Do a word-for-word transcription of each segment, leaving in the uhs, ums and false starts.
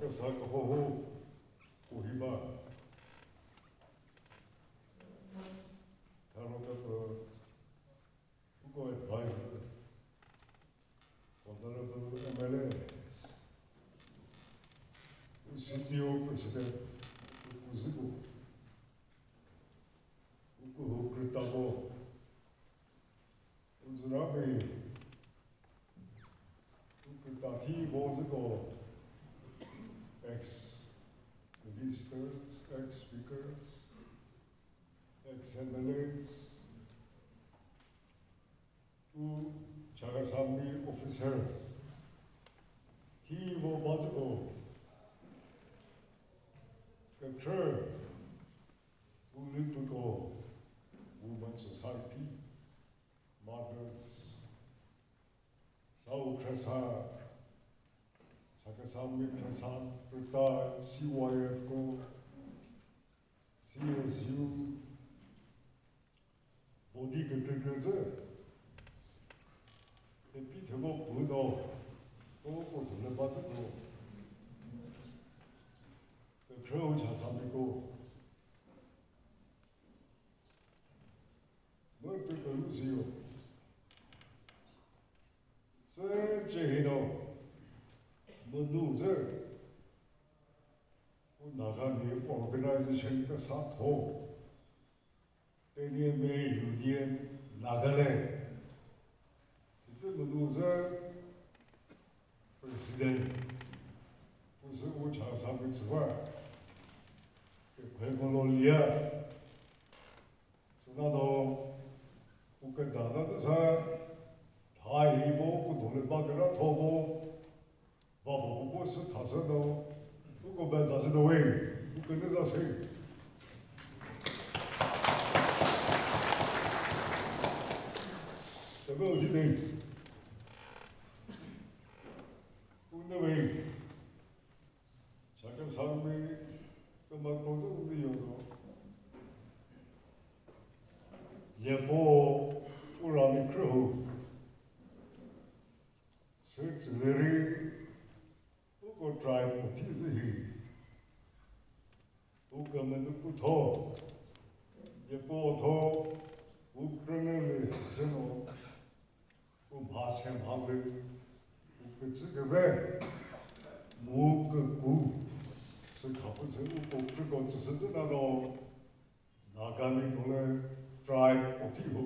Sa ko ho, Kohima. Tharo ka ko, ko advisor. Honorable M L A, C P O President, Kuzuko, Kuhu Kritabo, Uzurami, Kritati Bozuko, ex-ministers, ex-speakers, ex-M L As, U Chakhesangmi officer, thi vo bazüko, kükre, u lüpüko, Women Society, Mothers, Sao Khresa, Chakhesangmi Khresa, Khreta, C Y F ko, C S U, body kükrekre tsü. Tepi thüvo pü do. Ko ko thüne ba tsü ko. Kükre u Chakhesangmi ko. Mü tü ko lu si yo. Sü che hi do. Mü du tsü. Ku Nagami organization ka sa tho. T D M A Union Nagaland. Sitse menu ze president. Ku se u cha sa mi tswa. Ke kwe ko lo lia. Sina do ku ke da da sa. Tha hi vo ku do le ba ke ra tho vo. Vabo kubo sü thasü do, kuko bel thasü do we, kuko ne za se. Tabe o jide. Kunde we. Chakhesangmi kama kozo kunde yozo. Yepo urami khrühu. Sü tsüleri, uko tribe puthi zü hi. Uko menu putho, yepo tho, ukrene le seno, umha semha le, ukütsü keve, mu küku, sü khapu sü uko krüko tsüsü zü nano, Nagami tole tribe puthi hu.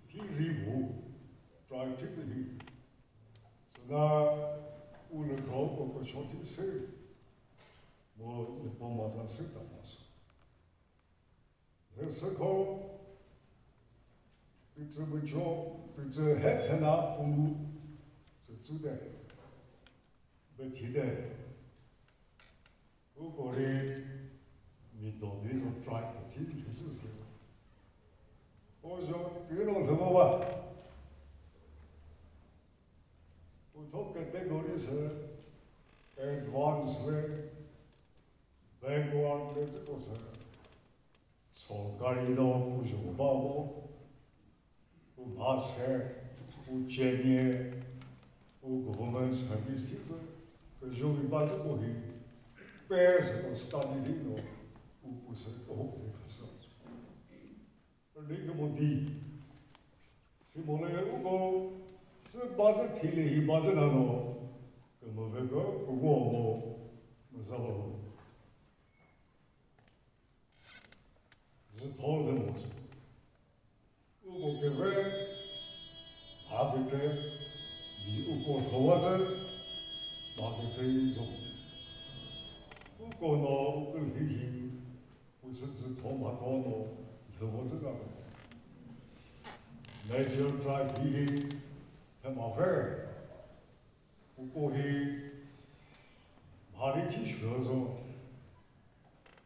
Hi ri mu, tribe thitsü hi. Süna u lü kro ko ko shorty sü. Mo lü po ma sa sü ta ma sü. Lü sü ko, titsü mücho, titsü he thena pu, sü tsü de. Be thi de. Ukori mi do mi no tribe ko thi mi thi sü. O jo, ti no lhüvo ba. Utho category sü advance le, backward le tsü ko sü. Sorkari do uzho ba bo, umhase, uchenie, u government service thi tsü, uzho bi ba tsü ko hi, pe sü ko study thi no, u pu sü ko ho de ka sa. Ri ke mo di, si mo le u ko, tsü ba tsü thi le hi ba tsü na no, ke mo ve ko, ko mo mo, mo sa ba ho. Zütho lü mo sü. Uko keve, a kekre, mi uko thowa zü, ma kekre zo. Uko no uko lhi hi, usü zütho ma tho no, lhüvo zü ka. Major tribe hi hi, thema fe. Uko hi, mhari thi shwe zo.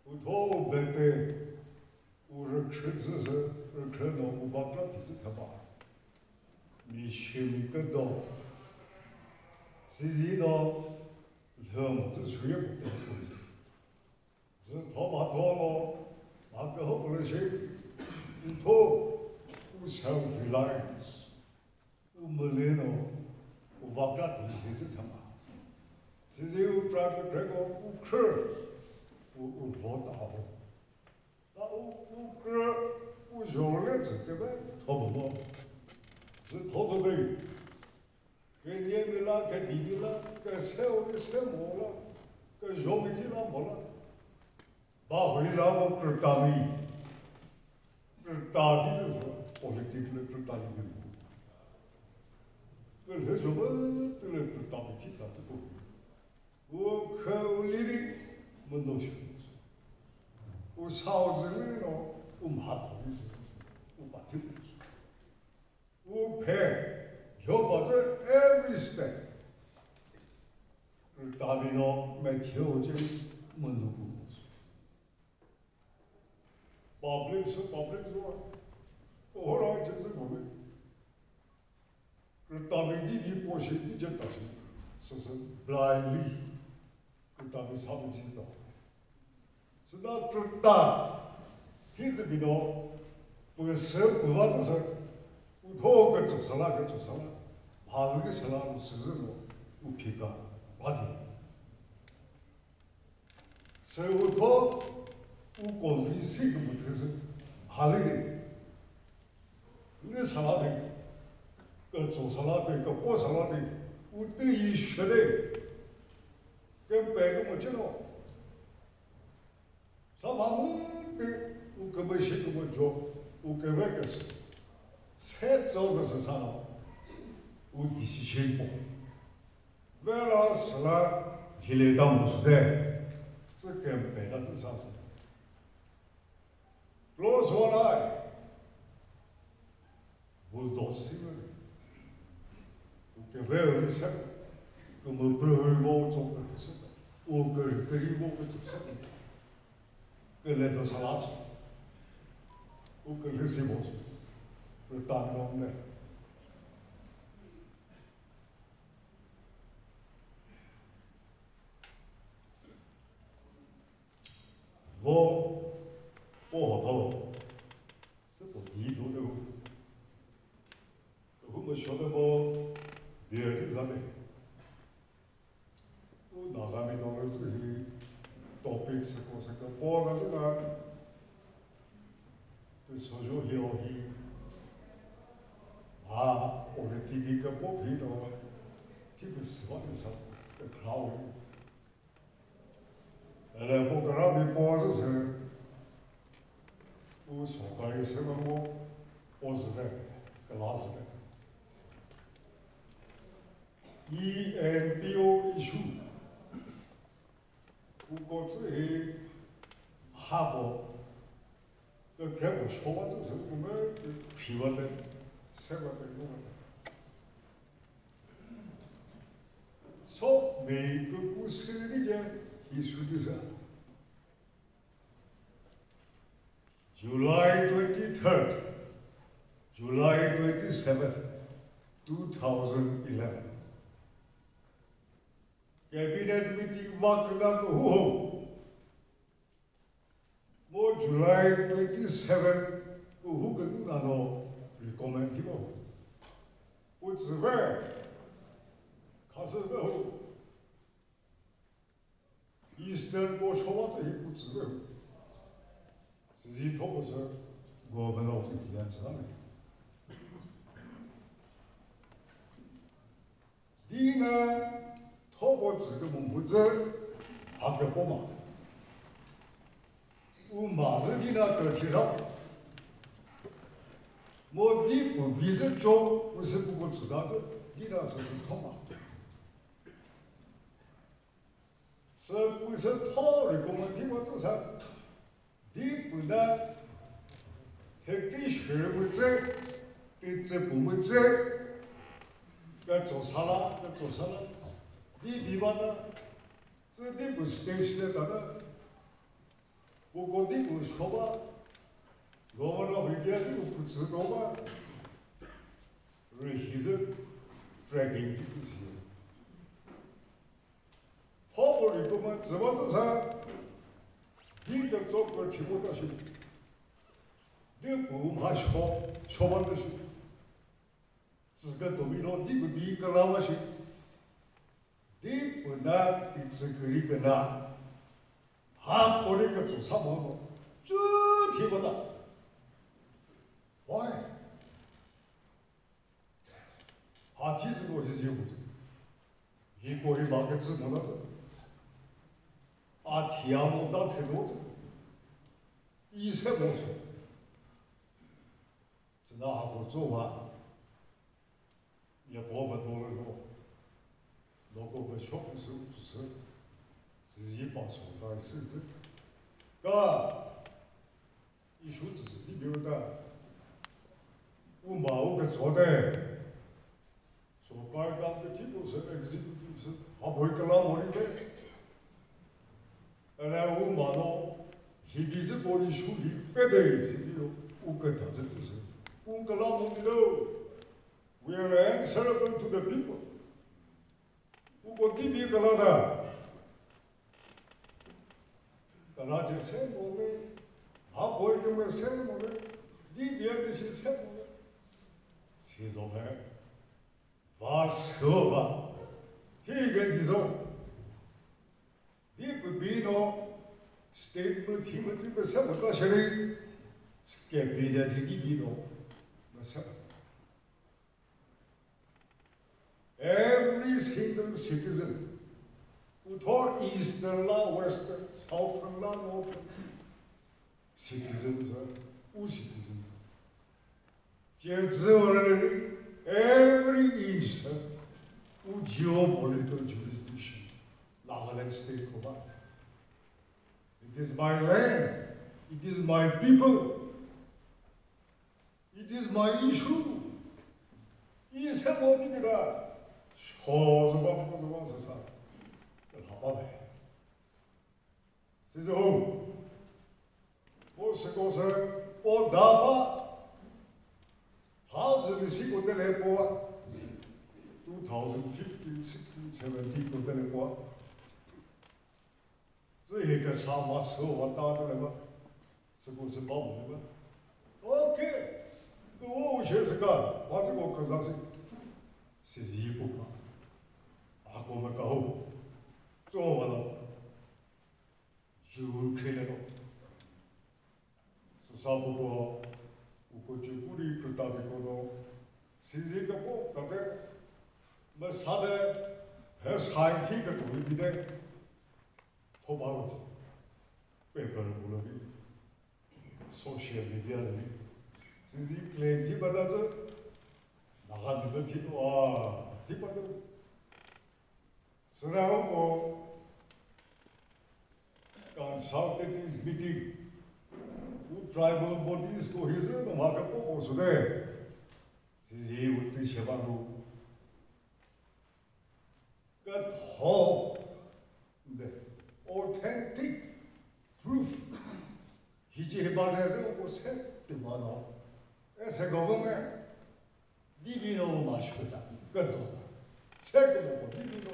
Utho u bete, u rükhrü zü sü, rükhrü no u vakra thi zü thaba. Mi shi mi kedo. Sizi no, lhü mo zü shuye ko te ko. Zütho mhatho no, ma keho ko le shi, utho, u self reliance. U mülü no, u vakra thi hi zü thama. Sizi u tra kükreko u khrü, u, u lho ta ho. Ta u, u khrü, u zhorüle tsü küve thobo mo. Zü tho zü dei. Künye mi la, küdi mi la, küse u mi se mo la, küzho mi thi la mo la. Ba holi la mo kürta mi. Kürta thi zü sü, politics lü kürta yi mi mo. Külhü zho bü tü lü kürta mi thi ta zü ko. U khü u liri mündo shi. U sao zü lü no, u mha tho li zü, u pa thi. U phe, yo pa zü every step. Kürta mi no, Matthew zü mündo ku. Public sü public zü wa. Ohora zü zü ko. Kürta mi di bi po shi di je ta shi. Sü sü blindly. Kürta mi sa mi shi ta. Sü da kürta. Thi zü bi no. Pü sü pü va zü sü. U tho kütsü sala kütsü sala. Bha lü ki sala u sü zü no. U phika. Ba di. Sü u tho, u convince kümüthü sü, halüni. Nü sala de, kütso sala de, küpo sala de, u tü yi shü de, kümpe kümüchino. Sa ma mütü, u kümüshi kümüjo, u küve küsü. Se tso küsü sa, u decision po. Vela sala hile ta mo süde, tsü kempe ta tsü sa sü. Close one eye. Bulldoze si mü. Keve ri se. Kümü pü ri vo çok pü se. U kü kü ri vo kü se. Kü le do sala sü. U kü ri si vo sü. Kü ta mi long le. Vo, po ho tho, sü po di do de hu. Hu mo sho de vo, beer di za de. U Nagami dong le zü hi, topic sü ko sü ko po na zü na. Tü sojo hi o hi. A, o le ti di ka po phi do. Ti de sü va de sa, the crowd. Ele po kara mi po zü sü. U so ka ri sü ma mo, po zü de, kala zü de. E N P O issue. Uko tsü hi hako, kükre ko showa tsü sü kume phi wate, se wate, kume. So, mei küku sü di je, hi sü di sü. July twenty-third, July twenty-seventh, two thousand eleven. Cabinet meeting va küna kühu ho. Mo July twenty-seven kühu künu na no recommend thi mo. Pu tsü ve. Khasü ve ho. Eastern ko showa tsü hi pu tsü ve ho. Sizi tho ko sü Government of India tsü la me. Dina thopo tsü kümüzü aküpoma. Umazü dina kürthira. Mo di pu bizü cho, pusi puko tsüdazü, dina sü sü thoma. Sü pusi tho recommend thi mo tsü sa. Di püna factory shürü mütsü, tütsü pü mütsü, kütso sala, kütso sala. Di biba ta, tsü di pü stage le ta ta. Puko di pü shoba, Government of India di pü pütsü doba. Rühizü tracking di tsü siyo. Hopori küma tsüva tsü sa, di kütso kürthimo ta shi. Di pü mha sho, shoba ta shi. Tsü kütomi no di pü bi külava shi. Di pü Na titsü kiri kena. Ha pori ke tsu sa mo no. Chu thi bata. Why? Ha thi zü no hi zü yo. Hi ko hi ba ke tsu mo na. A thi a mo da the no. I se mo so. Sina ha ko tsu wa. Ya po ba do le no. Lo ko ba shop su su. Zi pa so ka si zü. Ka. Ishu tsü tsü ti biu ta. U ma u ke tso de. Sorkar ka ke ti ko se executive se. Ha boi ke la mo ri de. Ene u ma no. Hi bi zi ko ishu hi pe de. Si zi yo. U ke ta se ti se. U ke la mo ri de. We are answerable to the people. U ko ti bi ke la da. Kala je se mo le, ha boy ke me se mo le, di bia ke shi se mo le. Si zo he. Va so va. Ti ke di zo. Di pu bi no, state me ti me ti ke se mo ta sheri. Ke bi de ti di bi no. Me se mo. Every single citizen, utho Eastern la, Western, Southern la, Northern, citizens, uh, u citizen. Che zü already, every inch, uh, u geopolitical jurisdiction, Nagaland state ko ba. It is my land, it is my people. It is my issue. I se mo ti kita. Sho zo ba, mo zo ba, sa sa. Ke la ba le. Si zo. Mo se ko se, o da ba. Ha zi li si ko te le po. Two thousand fifteen, sixteen, seventeen ko te le po. Zü hi ke sa ma sü wa ta de le ba. Sü ko sü ba mo le ba. Okay. Ku wo she sü ka. Wa zü ko ka za sü. Si zi pu ka. A ko me ka ho. Zo wa lo. Ju kre le lo. Sü sa pu ko. U ko ju ku ri ku ta bi ko lo. Si zi ka po ta de. Me sa de. He sa thi ka ko bi de. Thoba lo tsü. Paper ko lo bi. Social media lo bi. Si zi claim thi ba ta tsü. Naga mi lo thi to a. Thi ba to. Sera ko consultative meeting. U tribal bodies ko hi sü no ma ka po ko su de. Si zi u ti che ba lo. Ka tho, the authentic proof. Hi chi hi ba de zü ko se ti ma no. E se government. Di bi no ma shu ta. Ka tho. Se ko ko di bi no.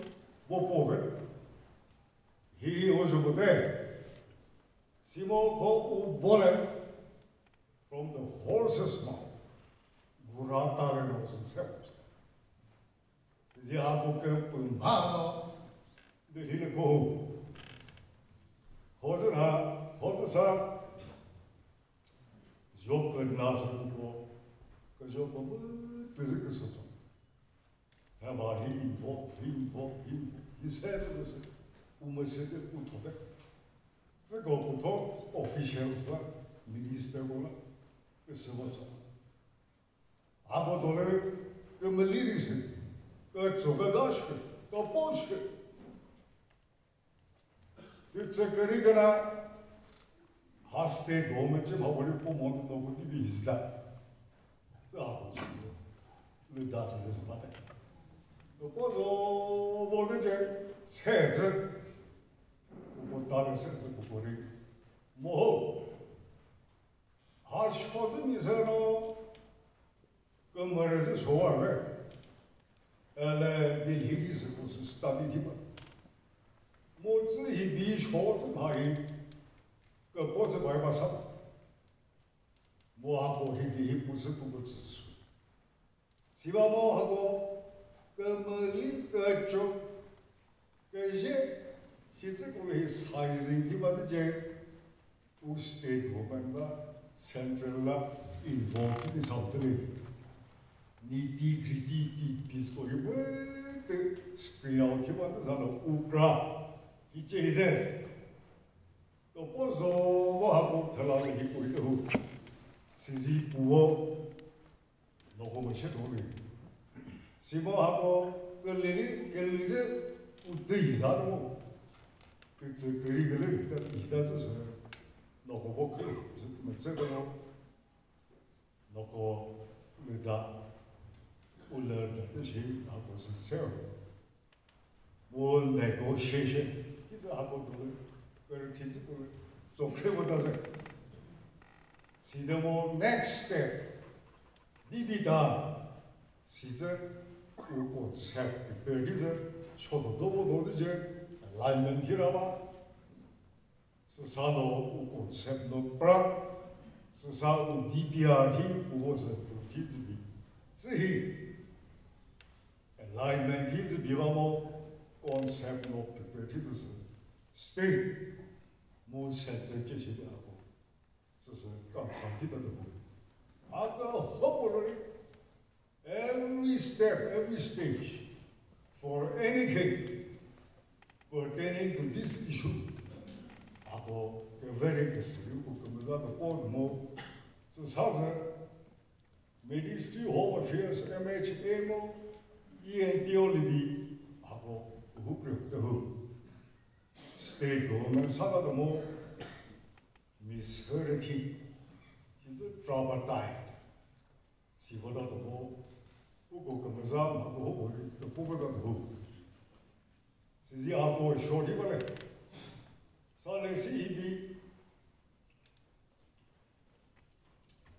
Bo po ve. Hi hi o ju ko de. Si mo ko u bo le. From the horse's mouth. Gura ta le no se se. Zi ha ko ke pü mha no, de hi le ko. Ho zü ha, ho zü sa. Zo ke na sa ko, ke zo ko bu, te zi ke so zo. Ha ba hi info, hi info, hi info. Ni se zü ke se, u me se de u tho de. Zü ko ku tho officials la, minister ko la, ke se wo zo. Abo dole kümüli ri sü, kücho küga shü, küpo shü. Tütsü kürü küna haste dome che ma wori po mo no ko di bi hizda. Sa ko sü. Lüda sü sü pate. Küpo zo bo de che se zü. Küpo ta le se zü küpo ri. Mo ho. Ha shozü mi sü no, kümüre zü showa ve. Ele Delhi ki sü ko sü study thi ba. Mo zü hi bi shozü ma hi, küpo zü bai ba sa. Mo ha ko hi di hi pu sü pu ko zü sü. Siva mo hako kümüli kücho Küzhe, shi tsü ko hi sizing thi ba tsü ce, u state government la, central la involve thi sa tü le. Nitty gritty tidbits ko hi bu tü screen out thi ba tsü sa lo ukra. Hi ce hi de. Ko po zo vo ha ko thela le hi ko hi de hu. Sizi pu vo. Noko mo che thori. Simo hako külüri, külüzü utü hiza mo. Kütsü küri külü hita, hita tsü sü. Noko bo kü, zü mo tsü mo. Noko lüda, ulü da tsü shi, hako zü seo. Mo negotiation, ki tsü hako dole, kör ki tsü ko, tsokre mo ta se. Si de mo next step, di bi ta, si tsü, u concept, prepare ki tsü, so do do mo do di je, alignment thi ra ba. Süsa no u concept no pra, süsa u D P R thi, u wo se thi tsü bi. Tsü hi, alignment thi tsü bi va mo, concept no prepare thi tsü sü. Stay. Mo center che che de ako. Sü sü ka sa thi ta de mo. Ako hopo lo ri. Every step, every stage for anything pertaining to this issue. Ako ke very necessary ko ke meza ko mo. Sü sa sü Ministry Home Affairs, M H A mo, E N P O libi, ako, hu kre te hu. State government sa ka mo, misfortune, ki tsü tripartite. Si vo ta to mo, u ko ke meza ma ko ho ko ke po ta to. Sizi ako short hi ba le. Sa le si hi bi.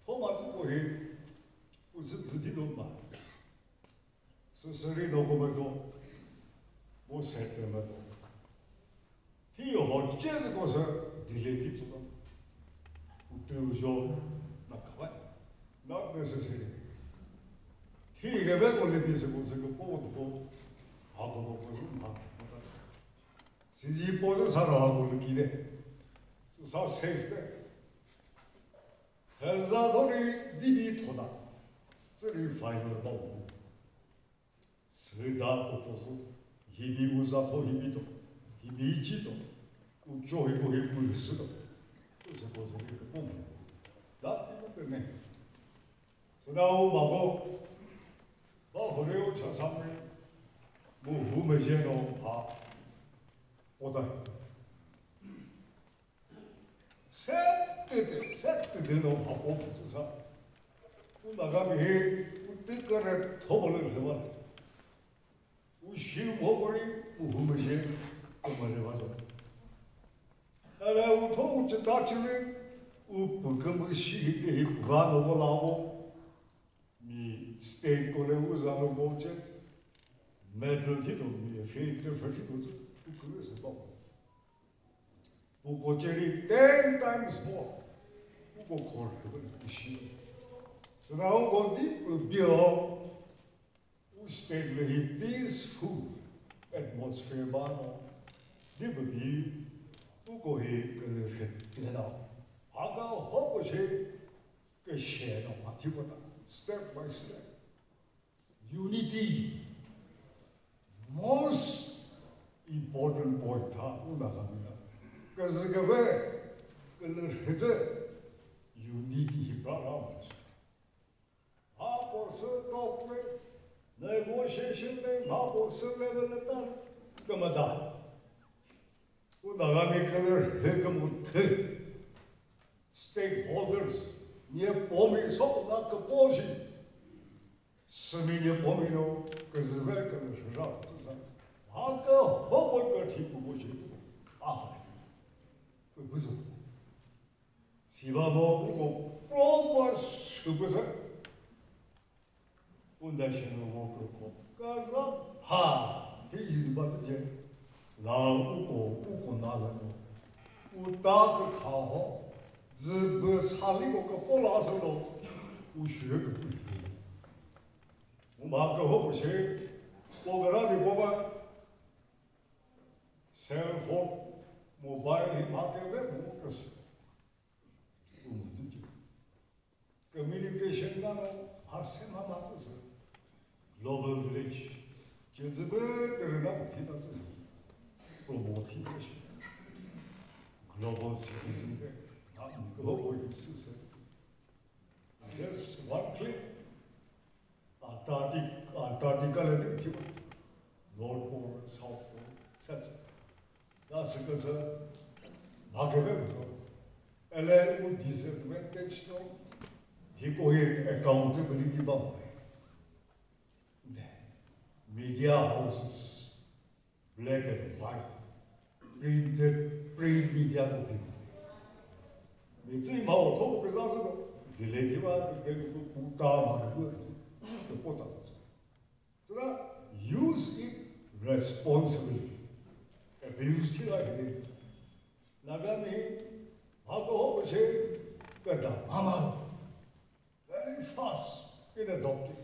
Thoma tsü ko hi, u sü tsü di do ma. Sü sü ri do ko me do. Mo se te me do. Thi ho che tsü ko sü delay thi tsü do. U tü u jo na ka ba. Not necessary. Thi ke ve ko le bi sü ko sü ko po do ko. Ha ko do ko sü ma ko ta. Sizi po tsü sa ro ha ko le ki de. Sü sa safe de. Heza thori dibi thona, tsüri final ba wu. Sida proposal, hibi uza tho hibi to, hibi chi to, ucho hibo hibu lisi to. Tsüsü proposal hi küpong. Da hibu tene. Sida u babo, ba hore u cha samri, mu hu meje no ha, oda. Sete, sete de no hapo pütü sa. U Nagami hi, u tükare thobo le leva. U shi mo kori, u hu me shi, u ma leva zo. Ele u tho u chita chile, u pükü mu shi hi de hi püga no bo la bo. Mi state ko le u za no bo che. Medal thi do mi fe te fe thi do zu, u kü se ba. Puko cheri ten times more. Puko khor ishi. Sina uko di bio u state le hi peaceful atmosphere ba no. Di bi puko hi kele he tena. Aga ho ko she ke she no ma thi ko ta. Step by step. Unity, most important point tha u Nagami na. Küzü küve, külü hüzü, unity hi pra ra mü sü. Mha po sü talk le, negotiation le, mha po sü level le ta, kümüda. U Nagami külü hü kümüthü. Stakeholders, nye pomi so na küpo shi. Sümine pomino küzüve kümüzü ra tüsa. Haka hobo kati kubo shi. Ah. Kübüzü. Siba mo uko proper sübüzü. Unda shino mo küko. Kaza ha. Te izi ba tüce. La uko, uko na la no. Uta kükha ho. Zübü sali ko küpo la sa no. U shüye küpo. Umhaküho püshe, pogara mi poba, Cell phone, mobile hi mha keve mu küsü. Ku mu zü ki. Communication na no ha se mha mha zü sü. Global village. Cezü bü türe na bu thi ta zü. Promote thi ta shi. Global citizen de. Ha mi ko ko yi sü sü. Just one click. Antarctic, Antarctica le de thi. North Pole, South Pole, et cetera. Ya sü küsü mha keve mu. Ele u disadvantage to. Hi ko hi accountability ba. Ne. Media houses, black and white, printed, print media ko phi. Mi tsü ma o tho ko küza sü ko. Delete ba ke ke ku ta ma ke ku. Ke po ta. So that use it responsibly. Abuse thi la ke. Nagami ha ko ho che ke da mama. Very fast in adopting.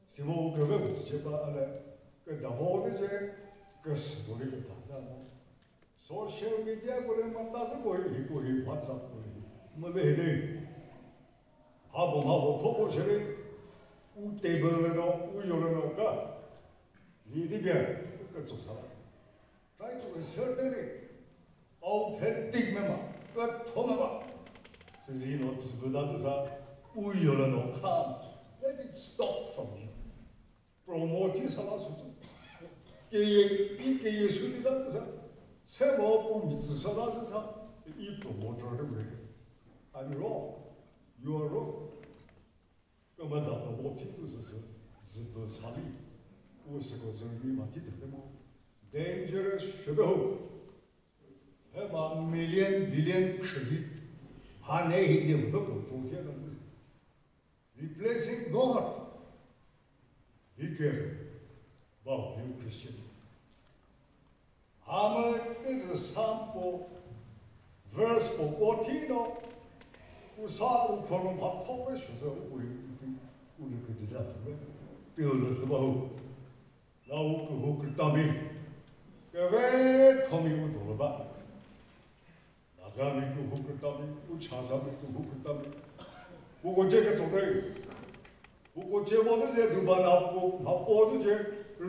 Simo keve bu che ba ale ke da vo de je ke sü ko ri ke ta da mo. Social media ko le ma ta zü ko hi ko hi WhatsApp ko hi mo le de. Ha bo ha bo tho ko che ri u table le no u yo le no ka. Li di bia ke tso sa. Try to ascertain it. Authentic mema, kütho mema. Sizi no tsübüda tsüsa, uyo le no kha. Let it stop from you. Promote sa la su tsü. Keye, i keye su di da tsüsa. Semo pu mi tsü sa la tsüsa. I promoter de bre. I'm wrong. You are wrong. Kümüda promote thi tsü sü sü, züpü sali, u sü ko zü mi ma thi de mo. Dangerous shüdü. Hema million, billion khrühi, ha ne hi de mu do ko thi na tsü. Replacing God. Be careful about you Christian. Hamü tüzü Psalm po, verse po, po thi no, u sa u khono pha tho pe shu sa u ri ti, u ri küdü da tu me, ti u lü ba hu. La u kühu kütami, küve thomi u do ba. Nagami kühu kütami, u Chazami kühu kütami. U ko je ke tso de. U ko je mo de je du ba na po, ma po de je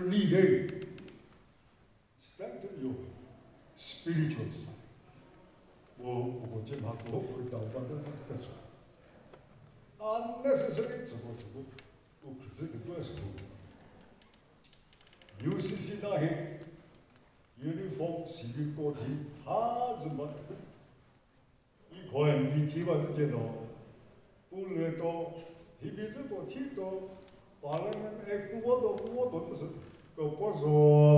ni de. Strengthen your spiritual side. Wo, wo, che ma ko, ko da, da, da, da, da. Unnecessary, tsoko, tsoko. Wo, kritsi, kritsi, tsoko. U C C na he, uniform civil code hi, tha zimba. I kho M P thi ba zü ce no, pu lü to, hi bi zü ko thi to, Parliament Act pu vo to, pu vo to zü sü, ko po zo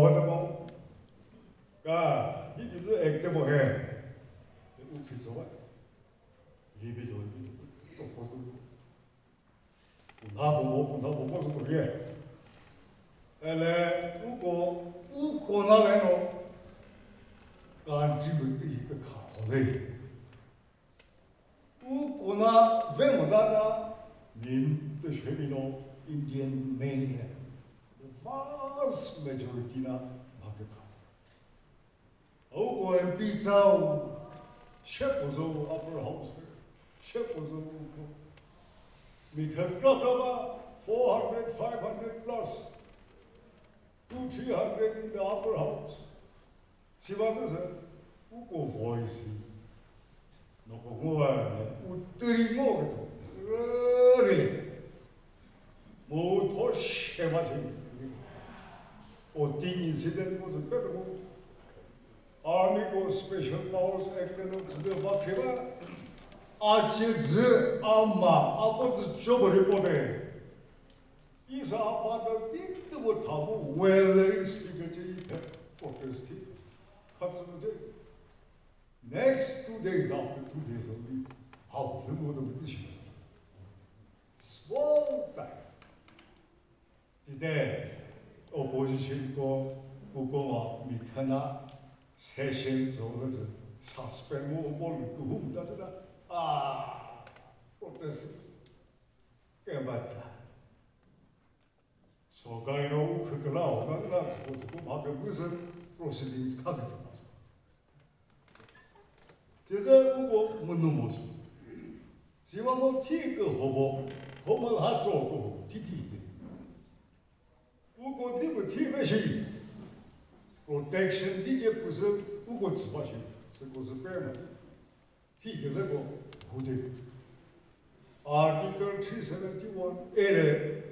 va ta mo. Ka, hi bi zü Act te mo he. U phi zo va. Hi bi zo, ko po zo. Punha pomo, punha pomo sü koye. Ele uko, uko na le no, country mü tü hi kükha ho le. Uko na ve mo da na, min tü shwe mi no, Indian mainland. The vast majority na ma kükha. Uko M P tsau, shepo zo upper house, shepo zo uko. Mi thekra kra ba, four hundred, five hundred plus, two, three hundred in the upper house. Siba zü sü, uko voice hi. Noko ngo va, u türi ngo küto. Rüri. Mo u tho shema se. O tin incident ko zü pe ko. Army ko Special Powers Act no zü va ke ba. A che zü a ma, a ko zü cho bo report de. Isa apa da tin tu bo tha bo well speaker che i pe protest thi. Kha zü de. Next two days, after two days only, how the world of the issue. Small time. Today, opposition ko, ku ko ma mi thana session zo le zü suspend mo mo lu ku hum da zü da. Ah, protest. Ke ba ta. Sorkari no u khüküla o na na tsüko tsüko mha kümüzü proceedings kha küto. Cüzü uko münu mo sü. Siva mo thi kühobo, ho mülha tso kühobo, thi thi thi. Uko di pü thi ve shi. Protection di ce pü sü uko tsü ba shi. Sü ko sü pe mo. Thi küve ko hu de. Article three seventy-one A le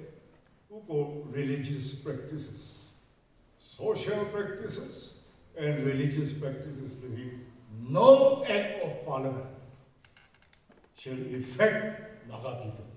uko religious practices, social practices, and religious practices lü hi no act of parliament shall affect Naga people.